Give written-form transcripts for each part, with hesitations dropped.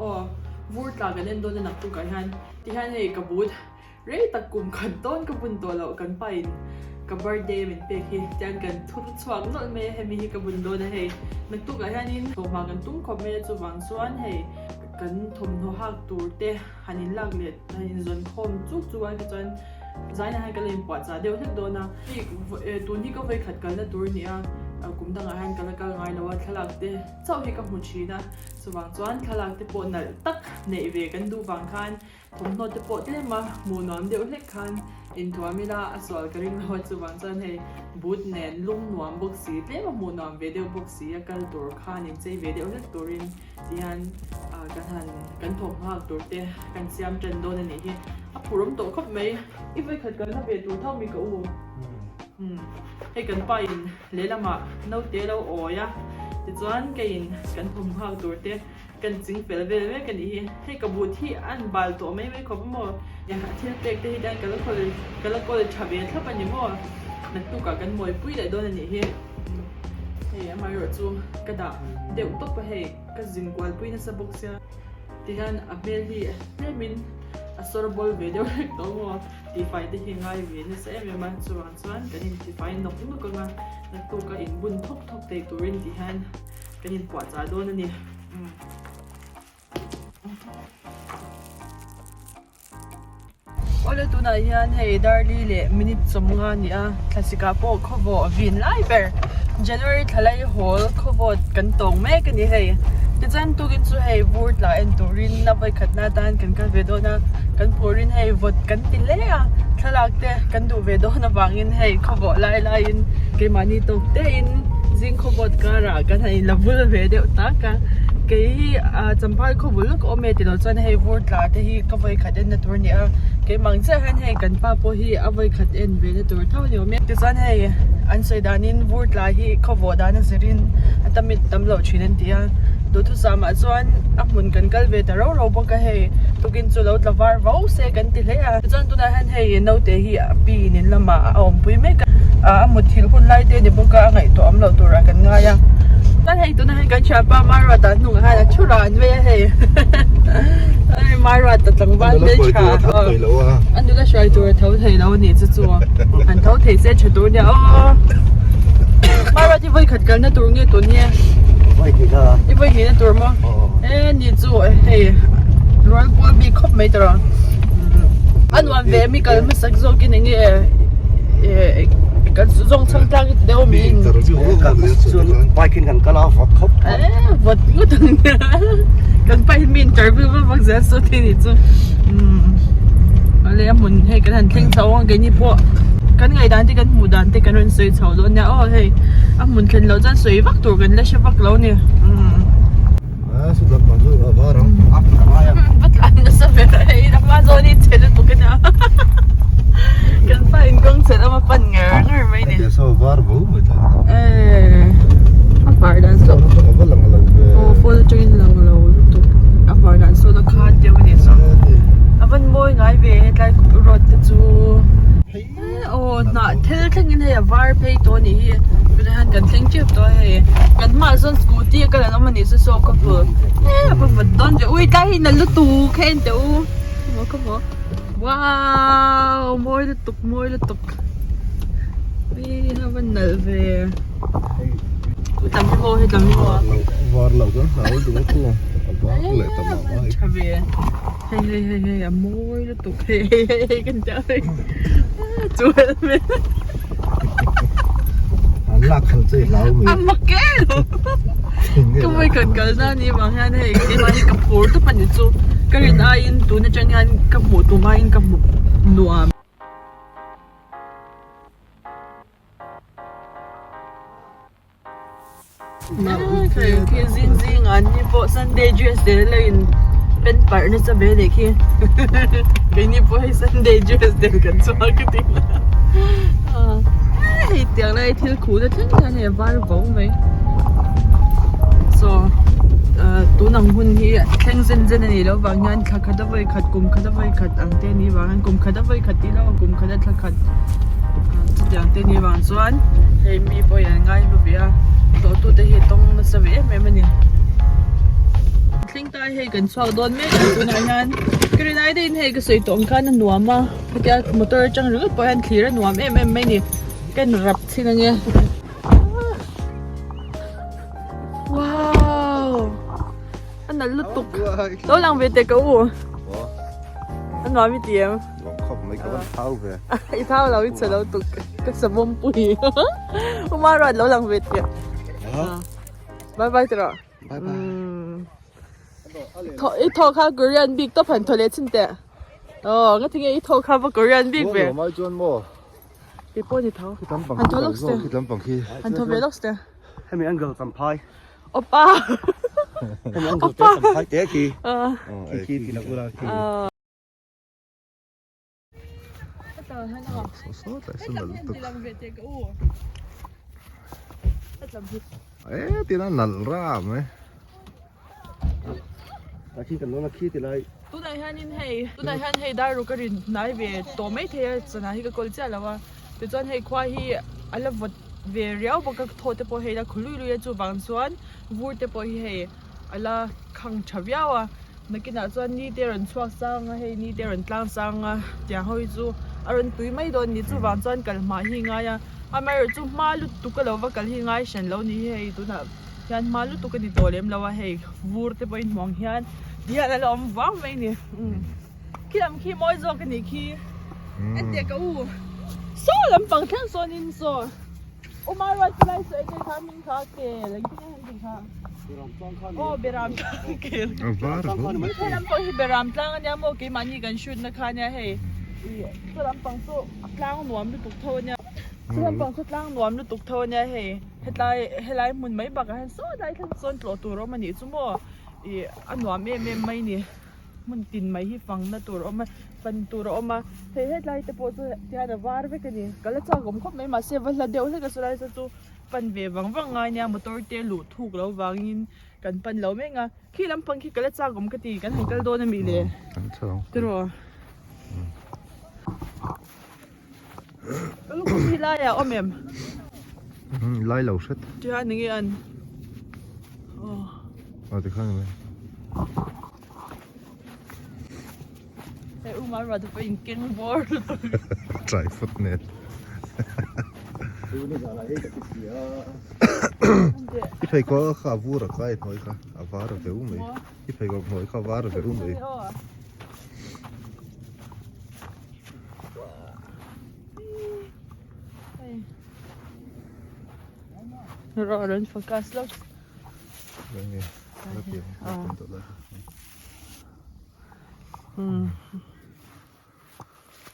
Aw vur tla kan en dawn a naktukah hian tihian hei ka but Rei tak kum khat dawn ka bun tawh loh kan pain ka birthday min pek hi tian kan thur chhuak nawlh mai a hemi hi ka bun dawn a hei naktukah hianin thawmhma kan tum khawp mai a chuvang chuan hei kan thawmhnaw hak tur te han in lak leh han in zawn khawm chuk chuk a chuan zainah hian ka la inpuah chah deuh hlek dawn a hei tun hi ka vawi khat kalna tur a ni a kum dangah hian ka la kal ngai lo a thlalak te chauh hi ka hmu thin a chuvang chuan thlalak te pawh nalh tak neih ve kan duh vang khan Thawmhnaw te pawh tlem a hmuh nuam deuh hlek khan inthuam ila a sual ka ring lo a chuvang chuan hei boot nen lum nuam bawk si tlem a hmuh nuam ve deuh bawk si a kal tur khan inchei ve deuh hlek turin tihian ah kan han kan thawmhnaw hak tur te kan siam tan dawn a nih hi a phur awm tawh khawp mai i vawikhat kalna ve tur tho mi ka u umm hei kan pa in lehlamah naute a lo awi a tichuan keiin kan thawmhnaw hak tur te. Kan ching fel vel mek a nih hi. Hei ka but hi an bal tawh mai mai khawp a maw? A thil pek te hi tan ka la kawl ka la kawl tha ve thlap a ni maw? Naktukah kan mawipui leh dawn a nih hi. Hei amaherawh chu ka dah deuh tawp a hei ka zin kualpui nasa bawk sia. Tihian a hmel hi tlemin a sawr bawl ve deuh hlek tawh maw? Tifai te hi ngai ve nasa em em a chuvang chuan kan intifai nawk nawk ang a naktuka inbun thawk thawk thei turin tihian Kan inpuah chah dawn a ni. Awle tunah hian hei Darli leh minute 50 a ni a, thlasik ah pawh khawvawh vin lai ber January thla lai hawl khawvawt kan tawng mek a ni hei. Tichuan tukin chu hei vur tla en turin a vawikhatna atan kan kal ve dawn a, kan phurin hei vawt kan ti hle a, thlalak te kan duh ve dawn avangin hei khawvawh lai laiin keimahni tawk tein zing khawvawt karah kan han inla vul ve deuh tak a kei hi ah champhai khawvul lawk a awm e tilo chuan hei vur tla te hi ka vawi khat en na tur a ni a keimah ang chiah hian hei kan pa pawh hi a vawi khat en ve na tur tho a ni awm e tichuan hei an sawi danin vur tla hi khawvawh dan a zirin a tam in tam loh thin an ti a duhthusam ah chuan a hmun kan kal ve ta rau rau bawk a hei tukin chu lo tla var vo se kan ti hle a tichuan tunah hian hei naute hi a pi in in lamah a awmpui mek a ah a mutthilh hun lai te a ni bawk a a ngaihtuah awm loh turah kan ngai a chuan hei tunah hian kan thianpa Maruata hnungah hian a thu ran mai a hei hei Maruata tlangval hmeltha a nula hruai tur a tho thei lo a nih chu chu an tho thei se tha tur nia aw Maruat i vawikhat kalna tur nge tun hi i vawihnih na tur maw e ni chu hei rual kual bik khawp mai tawh a nuam ve mi kal hmasak zawkin eng nge eh kan zawng chhang tlang hi ti deuh mi in bike in kan kal a vawt khawp eh vawt ngawt ang nia kan pa hi mi interview vak vak zel saw thei ni chu umm awle a hmun hei kan han thleng chho ang keini pawh kan ngaihdan te kan hmuh dan te kan rawn sawi chho dawn nia aw hei a hmun thlen loh chuan sawi vak tur kan la hre vak lo ni umm. Va tlan nasa ber a hei a hma zawn hi chhe lutuk a nia kan pa in kawng chhe lama pan ngar ngar mai ni a var dan saw aw phone atangin lang lo lutuk a var dan sawn a khat deuh a nih chu a van mawi ngai ve hetlai road te chu. Aw hnah thil thlengin hei a var phei tawh a nih hi tunah hian kan thleng tep tawh a hei kan hmaah sawn scooty a kal an awm a nih chu saw ka hmu e a va vawt dawn ve ui tlai hi na lutuk hei en teh u maw ka hmu wow mawi lutuk mawi lutuk ui a va nalh ve hetlam hi maw hetlam hi maw var loh chuan hlau duh a chu a var leh ta mah mah tha ve. Hei hei hei hei a mawi lutuk hei hei hei hei kan tih ang chu helmet an lak khalh chu i hlau mai a mak e lo ka vawi khat kal na ni vang hian hei keimah hi ka phur tawp a ni chu ka rin aiin tun atang hian ka hmuh tum aiin ka hmu nuam. Khi zing zing an ni pawh Sunday dress der la in pen parh nasa ve leh khi keini pawh hei Sunday dress der kan chhuak ka ti hei tiang lai thil khuh na thleng hian hei a var vo mai so tun ang hun hi thleng zen zen a nih loh vang hian thla khat a vawi khat kum khat a vawi khat ang te a nih vang hian kum khat a vawi khat tih loh kum khat a thla khat chutiang te a nih vang chuan hei mi pawh hi an ngai hlu ve a tlawhtute hi a tawng nasa ve em em a ni. thleng ta hei kan chhuak dawn mek a tunah hian ka rin ai deuhin hei ka sawi tawh ang khan a nuam a hetia motor atang ringawt pawh hian thlir a nuam em em mai a ni ka in rap thin ang e wow a nalh lutuk lo lang ve teh ka u a nuam i ti em. Nuam khawp mai ka van thau ve. I thau lo i chhe lo tuk ka savawm pui Uma ruat lo lang ve teh. Bye bye tiraw. Bye bye. Thaw i thaw kha Korean bik tawp han thaw leh chhin teh. Aw nga tinge i thaw kha va Korean bik ve. Mai chuan maw. Kei pawh ni tho. Han thaw lawk ste. Khi lampang khi. Han thaw ve lawk ste. Hemi angle champhai. Oppa. Hemi angle te champhai te khi. Khi khi ti la ula khi. E tina nalh ram e. Ta khi kan lawng a khi ti lai. Tunah hianin hei tunah hian hei dar ruk a rin hnai ve tawh mai thei a chana hi ka kawl chiah lo a tichuan hei khua hi a la vawt ve riau bawk a thaw te pawh hei la khaw lui lui a chuvang chuan vur te pawh hi hei a la khang tha viau a. Nakinah chuan ni te rawn chhuak sang a, hei ni te rawn tlang sang a, tiang ho hi chu a rawn tui mai dawn a ni. Chuvang chuan kal hma hi ngai a, amaherawh chu hma lutuk a lo va kal hi ngai hran lo ni hi hei tunah hian hma lutuk a ni tawh lem lo a, hei vur te pawhin hmuh ang hian ti hian a la awm vang mai a ni. Khi lam khi mawi zawk a nih khi entir ka u saw lampang thleng sawnin saw. Uma ruat chu lai sawi te kha hming kha kel engtin nge han tih kha aw beram tlang kel he lampang hi beram tlang ania maw keimahni kan shoot na kha ania hei ih chu lampang chu tlang nuam lutuk tho ania chu lampang chu tlang nuam lutuk tho ania hei hetlai helai hmun mai bakah hian saw lai thleng sawn tlawh tur a awm anih chu maw ih a nuam em em mai ni. Hmun tin mai hi fangna tur a awm a fan tur a awm a hei hetlai te pawh chu tihian a var vek a ni ka la chak awm khawp mai mahse va hla deuh hlek a chulai saw chu pan ve vang vang ngai nia motor te luh thuk loh vangin kan pan lo mek a khi lampang khi ka la chak awm ka ti kan han kal dawn a mi le tiraw ka lukhum hi lai ah a awm em lai lo hret tihian enge an aw aw tikhan enge. Hei u Marwa te pawh in keng bawr lutuk. Try foot nen. I pheikhawk kha a vur a kai hnuai kha a var veu mai. I pheikhawk hnuai kha a var veu mai. Rawh rawn focus lawk.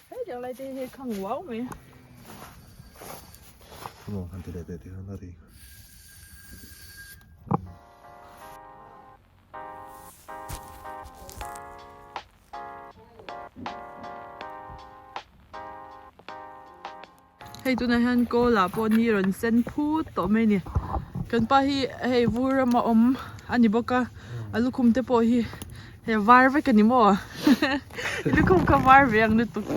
Hei tiang lai te hi hei khang uau mai. Hei tunah hian kawl ah pawh ni rawn sen phut tawh mai a ni kan pa hi hei vur rama awm a ni bawk a a lukhum te pawh hi hei var vek a ni maw lukhum kha var ve ang lutuk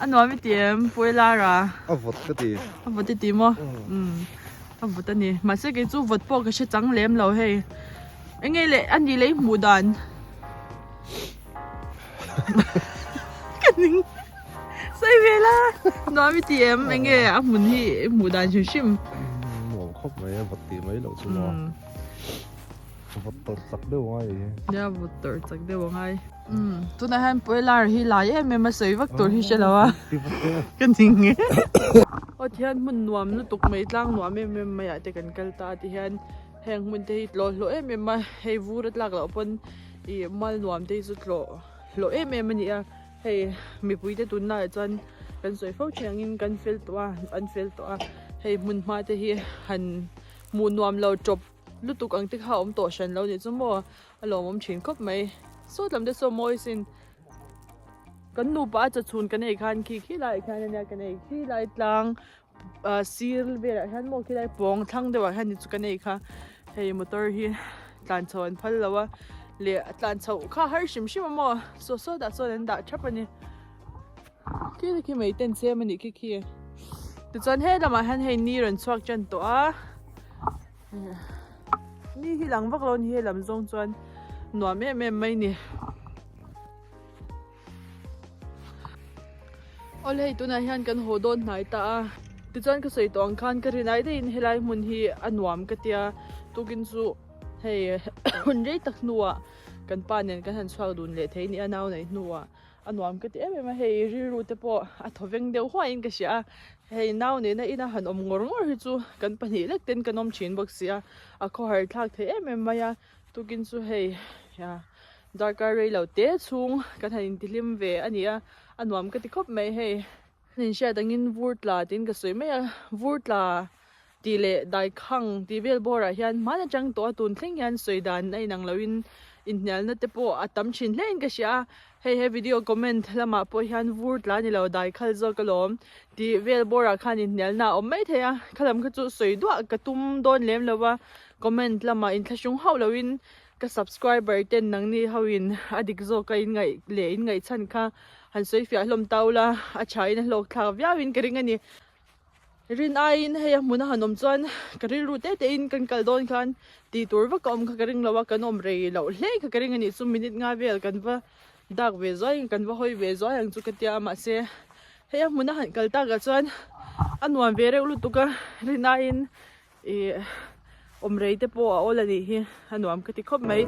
a nuam i ti em puilara a vawt ka ti a vawt i ti maw umm a vawt a ni mahse kei chu vawt pawh ka hre chang lem lo hei eng nge le a nih leh i hmuh dan ka ning. Sawi ve la, nuam i ti em? Eng nge a hmun hi i hmuh dan hrim hrim? Nuam khawp mai a, vawt tih mai loh chu maw. Vawt tawrh chak deuh a ngai hi. Nia, vawt tawrh chak deuh a ngai. Tunah hian Puilar hi lai em em a sawi vak tur hi hre lo a. Ka ning e. Aw tihian hmun nuam lutuk mai tlang nuam em em mai ah te kan kal ta tihian heng hmun te hi tlawh hlawh em em a, hei vur a tlak loh pawn ih mual nuam te hi chu tlawh hlawh em em a ni a. Hei mipui te tunlaiah chuan kan sawi fo thin angin kan fel tawh a an fel tawh a hei hmun hma te hi han hmuh nuam lo tawp lutuk ang te kha a awm tawh hran lo nih chu maw a lawmawm thin khawp mai sawt lam te saw mawi sin kan nupa a chawchhun kan ei khan khi khi laiah khian ania kan ei khi lai tlang ah sir velah hian maw khilai pawng thlang deuh ah hian ni chu kan ei kha hei motor hi tlan chho an phal lo a leh a tlan chhoh kha har hrim hrim a maw saw sawtah sawn an dah thap a ni khi te khi mai ten chem a nih khi khi tichuan he lamah hian hei ni rawn chhuak tan tawh a. Ni hi lang vak lo a ni he lam zawng chuan nuam em em mai ni. Awle hei tunah hian kan haw dawn hnai ta a, tichuan ka sawi tawh ang khan ka rinai daihin helai hmun hi a nuam ka tia, tukin chu hei hun rei tak hnuah kan pa nen kan han chhuak dun leh thei nia nau neih hnuah a nuam ka ti em em a, hei rilru te pawh a thaw veng deuh huaiin ka hria a, hei nau nena ina han awm ngawr ngawr hi chu kan pahnih lek ten kan awm thin bawk si a, a khawhar thlak thei em em mai a, tukin chu hei Darkar rei lo te chhung kan han intihlim ve a ni a, a nuam ka ti khawp mai hei. An inhriat angin vur tla tiin ka sawi mai a, vur tla tih leh daikhang tih vel bawrah hian hman atang tawh a tun thleng hian sawi dan a inang loin inhnialna te pawh a tam thin hle in ka hria a, hei he video comment lamah pawh hian vur tla ni lo daikhal zawk alawm tih vel bawrah khan inhnialna a awm mai thei a, khalam kha chu sawi duah ka tum dawn lem lo a, comment lamah inthlahrung hauh loin Ka subscriber ten nangni ho in a dik zawk a in ngaih leh in ngaih chhan kha han sawi fiah hlawm ta ula a tha in a hlawk thlak viau in ka ring a ni. Rin aiin hei a hmun a han awm chuan ka rilru te te in kan kal dawn khan tih tur vak a awm kha ka ring lo a kan awm rei loh hle kha ka ring a ni chu minute nga vel kan va dak ve zuai in kan va hawi ve zuai ang chu ka tia mahse hei a hmun a han kal takah chuan a nuam ve reuh lutuk a rin aiin Ih awm rei te pawh a awl a nih hi a nuam ka ti khawp mai.